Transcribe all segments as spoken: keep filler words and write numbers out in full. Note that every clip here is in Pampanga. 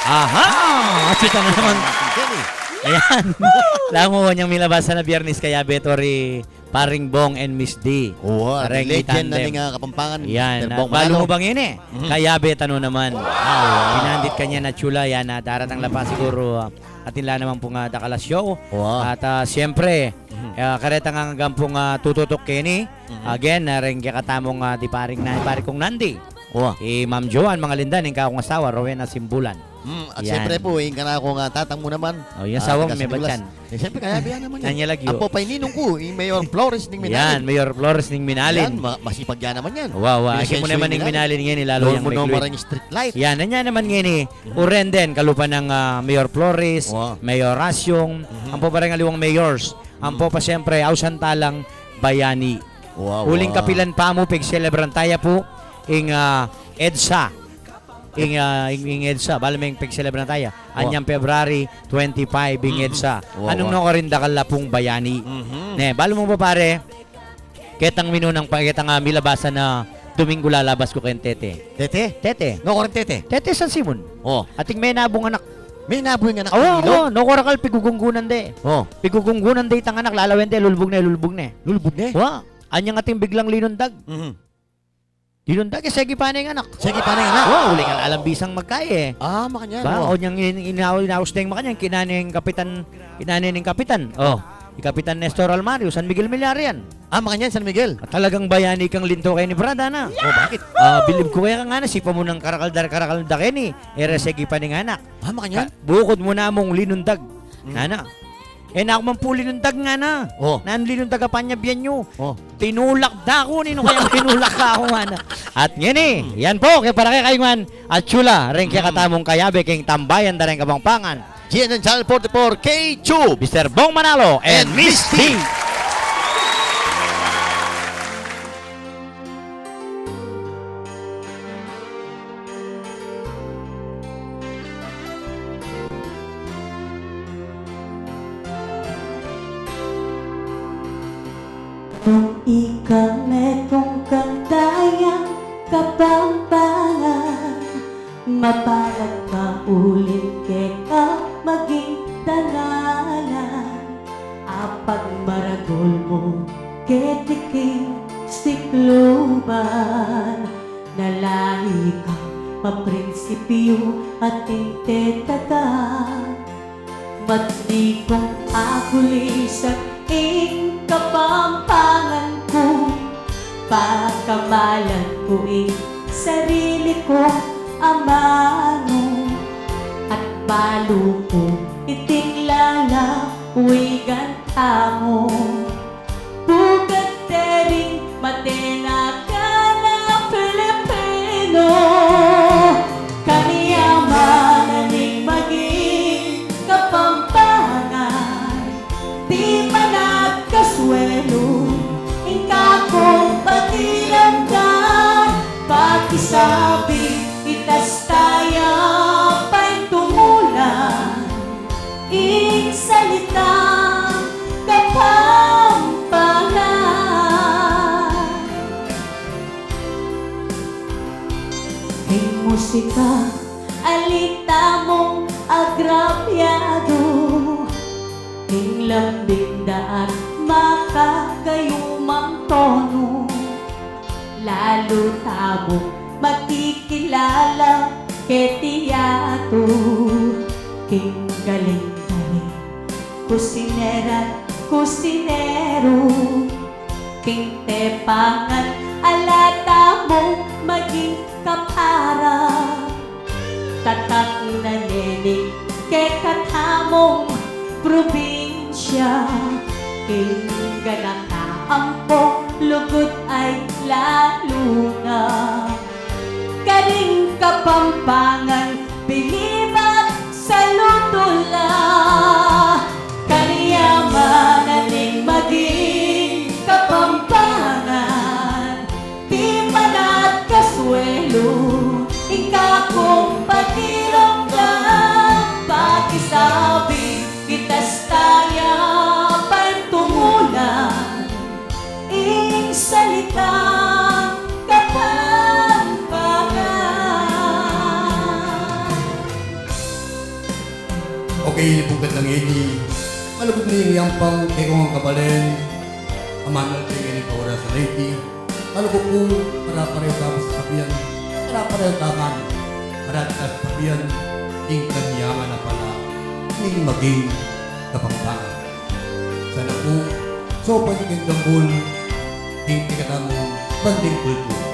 Aha! Atsu tana naman. Ayan. Lamu nyang milabasan a Biyernes, kayabe, tori paring Bong and Miss D. Wa, legend na ning, ah, Kapampangan. Yan, Mister Bong Manalo. Balu mu bang ini? Mhm. Kayabe tanu naman. Pinandit kanya na chula, yan, ah, daratang la pa siguru, ah, atin la naman pung, ah, dakal a show. Wa. At, ah, siyempre, ah, karetang anggang pung, ah, tututuk keni. Mhm. Again, ah, reng kekatamung, ah, di paring na, pari kung Nandi. Wa. I Ma'am Joan Mangalindan, ing kakung asawa, Rowena Simbulan. Hmm, at siyempre pu, ing kanakung, ah, tatang mu naman. O, ing asawa mu, taga San Nicolas. May batyan. Eh, siyempre, kayabe ya naman yan. Nanya lagyu? Apo pa ing ninung ku, ing Mayor Flores ning Minalin. Yan, Mayor Flores ning Minalin. Yan, ma-, masipag ya naman yan. Wa, wa. Asin mu naman ning Minalin ngeni, lalu yang may clue. Street light. Yan, nanya naman ngeni, urenden, kalupa nang, ah, Mayor Flores, Mayor Asyong, ampo pa reng aliwang mayors, ampo pa siyempre, ausan talang bayani. Wa, wa. Uling kapilan pa mu, pigselebran taya pu, ing, ah, EDSA. Ing, ah, ing, ing EDSA, bale meng pigselebran taya. Wa. Anyang February twenty-five, ing EDSA. Wa, wa. Anung nukarin dakal la pung bayani. Mhm. Ne, balu mu ba, pare? Ketang minunang pa, ketang, ah, milabasan a Domingo lalabas ku keng tete. Tete? Tete. Nukarin tete? Tete San Simon. O. Ating menabu ing anak. Menabu ing anak? Awa, awa, nukarin dakal pigugunggunan de. O. Pigugunggunan de itang anak, lalawen de, lulbug ne, lulbug ne. Lulbug ne? Wa. Anyang ating biglang linundag. Mhm. Linundag, e, segi pa ne ing anak. Segi pa ne ing anak? Wa, uling ala lang bisang magkaye. Ah, makanyan, wa. O, nyang in-, inaw-, inaus ne ing makanyan, kine ne ning kapitan, kine ne ning kapitan. O, i Kapitan Nestor Almario, San Miguel Milarian. Ah, makanyan, San Miguel. At talagang bayani kang linto keni, Brad, ana. O, bakit? Ah, bilib ku keka ngana, sipa mu nang karakal da, karakal da keni. E re segi pa ne ing anak. Ah, makanyan? Ka-, bukud mu namung linundag. Hmm. Ngana. E na ku man pu linundag, ngana. O. Nanu linundag a panyabian yu? O. Tinulak da ku, ninu kayang tinulak kaku, ngana. At ngeni, yan pu, keng para kekayu ngan, a chula, reng kekatamung kayabe keng Tambayan da ring Kapampangan. G N N Channel forty-four, K two. Mister Bong Manalo and Miss T. Nung ika metung kang dayang Kapampangan, mapalad ka uling keka maging danalan. Apagmaragul mu keti king sikluban, nalahi kang maprinsipyu at intetatan. Matni kung akulisan ing Kapampangan ku, pakamalan ku ing sarili kung amanu, at balu ku iting lalawigan tamu. Bukad dering matenakan a Pilipino, kanyaman na ning maging Kapampangan, tipan at kasuelu, ing kakung pakiramdam, pakisabi, itas taya paintumulan ing salitang Kapampangan. Ing musika, ali tamung agrabyadu, ing lambing da at makagayumang tonu. Lalu tamung makikilala keti yatu, king galing da ring kusinera at kusineru. King tepangan, ala tamung maging kapara. Tatak na ne ning kekatamung probinsya, king ganaka ampong lugud ay lalu na. Karing Kapampangan, bilib at saludu la, kanyaman na ning maging Kapampangan. Tipan at kasuelu, ing kakung pakiramdam, pakisabi, itas taya paintumulan ing salitang Kapampangan. Okay, ipung gandang ini, malugud ning yampang kekong kabalen, amanal keng ini pa oras a iti, malugud pu, para pareho tamu sasabian, para pareho tamu, para sasabian, ing kanyaman a pala, ning maging Kapampangan. Sana pu, saupan yu keng dambul, ing kekatamung banding kultura.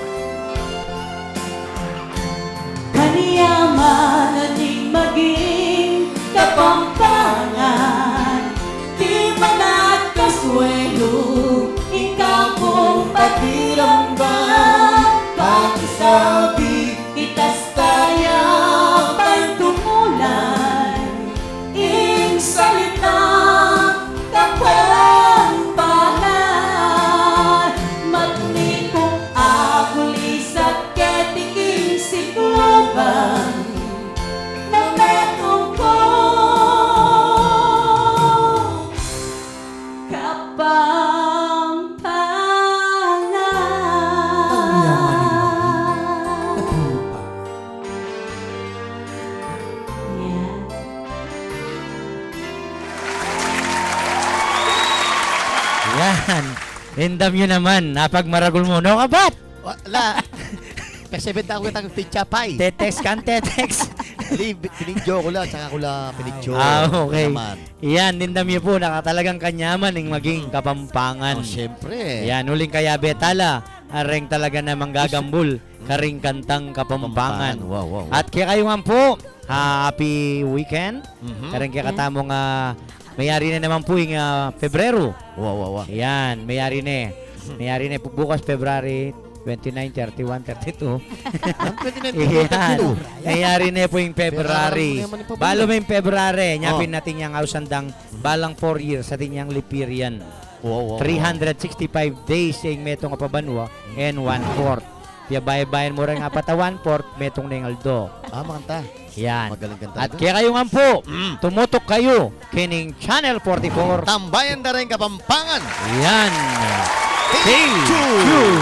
Kanyaman na ning maging Kapampangan, di man at kasuelu, ikaw kung pakiramdam, pakisabi, itas kaya pantumulan, ing salitang Kapampangan, matni kung agulisat keti king sikluban, na metung ku Kapampangan. Ang yaman ning Kapampangan. Yan. Yan. Indam yu naman, napagmaragul mu, no, kabat? Wala. Kasi benta ko kitang pizza pie. Te-text kan, te-text. Hindi, pinidyo ko lang, tsaka ko lang pinidyo. Ah, okay. Naman. Yan, indam yu pu, nakatalagang kanyaman ing maging Kapampangan. Oh, siyempre. Yan, uling kayabe tala, areng talaga na manggagambul, karing kantang Kapampangan. Kapampangan. Wow, wow, wow. At kekayu ngan pu, ah, happy weekend. Mhm. Karing kekatamung, ah, meyari ne naman pu ing, ah, Pebrero. Wow, wow, wow. Yan, meyari ne. Meyari ne pu bukas, February twenty-nine, thirty-one, thirty-two. Ang twenty-nine, Yan. thirty-two. Meyari ne pu ing February. February naman ing February. Balu me ing February, nya pin atin yang ausan dang balang four years, atin yang leap year yan. Wow, wow, wow. Three hundred sixty-five days ing metung a pabanua, and one-fourth. Piyabaybayan mu reng apat a one-fourth, metung ne ing aldo. Ah, makanta. Yan. Magaling kanta. At kekayu ngan pu, tumutuk kayu kening Channel forty-four. Tambayan da ring Kapampangan. Yan. Stay tuned.